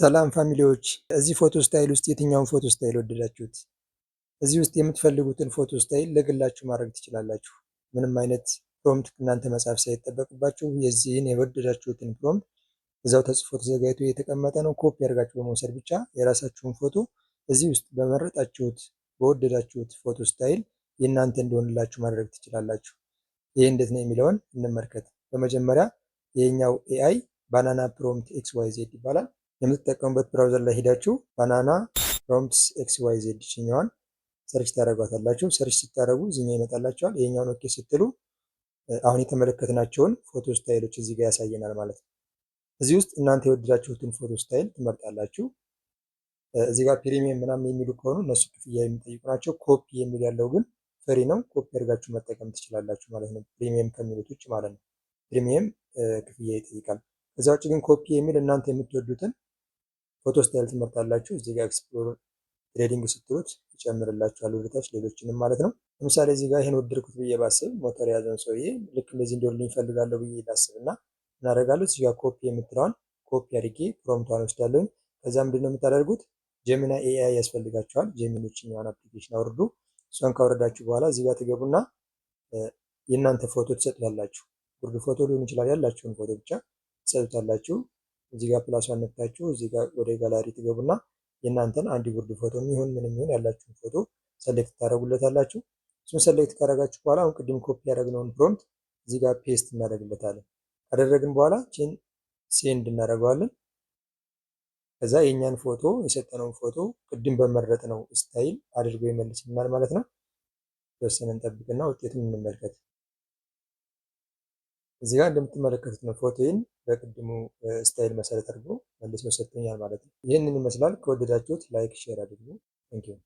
ሰላም family ዎች፣ እዚህ photo style ውስጥ የትኛውን photo style ወደዳችሁት? እዚህ ውስጥ የምትፈልጉትን photo style ለግላችሁ ማድረግ ትችላላችሁ። ምንም አይነት prompt እናንተ መጻፍ ሳይጠበቅባችሁ የዚህን የወደዳችሁትን prompt እዛው ተጽፎ ተዘጋጅቶ የተቀመጠ ነው። ኮፒ አድርጋችሁ በመውሰድ ብቻ የራሳችሁን ፎቶ እዚህ ውስጥ በመረጣችሁት በወደዳችሁት photo style የእናንተ እንዲሆንላችሁ ማድረግ ትችላላችሁ። ይህ እንዴት ነው የሚለውን እንመልከት። በመጀመሪያ ይሄኛው AI Banana Prompt XYZ ይባላል። የምትጠቀሙበት browser ላይ ሄዳችሁ Banana Prompts XYZ ይችኛዋን search ታደርጓታላችሁ። Search ስታደርጉ እዚህኛው ይመጣላችኋል። ይሄኛውን okay ስትሉ አሁን የተመለከትናቸውን photo style ኦች እዚህ ጋር ያሳየናል ማለት ነው። እዚህ ውስጥ እናንተ የወደዳችሁትን photo style ትመርጣላችሁ። እዚህ ጋር premium ምናምን የሚሉ ከሆኑ እነሱ ክፍያ የሚጠይቁ ናቸው። ኮፒ የሚል ያለው ግን free ነው። ኮፒ አድርጋችሁ መጠቀም ትችላላችሁ ማለት ነው። Premium ከሚሉት ውጭ ማለት ነው። Premium ክፍያ ይጠይቃል። ከዛ ውጭ ግን ኮፒ የሚል እናንተ የምትወዱትን photo style ትመርጣላችሁ። እዚህ ጋር explore trending ስትሉት ይጨምርላችኋል ወደታች ሌሎችንም ማለት ነው። ለምሳሌ እዚህ ጋር ይሄን ወደድኩት ብዬ ባስብ፣ ሞተር የያዘውን ሰውዬ ልክ እንደዚህ እንዲሆንልኝ እፈልጋለሁ ብዬ ላስብ እና እናደርጋለሁ። እዚህ ጋር ኮፒ የምትለዋን ኮፒ አድርጌ prompt ቷን ወስዳለሁኝ። ከዛ ምንድን ነው የምታደርጉት? Gemini AI ያስፈልጋችኋል። Gemini ችኛዋን application አውርዱ። እሷን ካወረዳችሁ በኋላ እዚህ ጋር ትገቡና የእናንተ ፎቶ ትሰጡታላችሁ። ጉርድ ፎቶ ሊሆን ይችላል፣ ያላችሁን ፎቶ ብቻ ትሰጡታላችሁ። እዚህ ጋር plus ሷን ነክታችሁ እዚህ ጋር ወደ ጋላሪ ትገቡና የእናንተን አንድ ጉርድ ፎቶ የሚሆን ምንም ይሁን ያላችሁን ፎቶ select ታደርጉለታላችሁ። እሱን select ካደረጋችሁ በኋላ አሁን ቅድም ኮፒ ያደረግነውን prompt እዚህ ጋር paste እናደርግለታለን። ካደረግን በኋላ ቺን send እናደርገዋለን። ከዛ የእኛን ፎቶ፣ የሰጠነውን ፎቶ ቅድም በመረጥነው style አድርጎ ይመልስልናል ማለት ነው። የተወሰነ እንጠብቅና ውጤቱን እንመልከት። እዚህ ጋር እንደምትመለከቱት ነው፣ ፎቶዬን በቅድሙ style መሰረት አድርጎ መልሶ ሰጥቶኛል ማለት ነው። ይህንን ይመስላል። ከወደዳችሁት like፣ share አድርጉ። Thank you.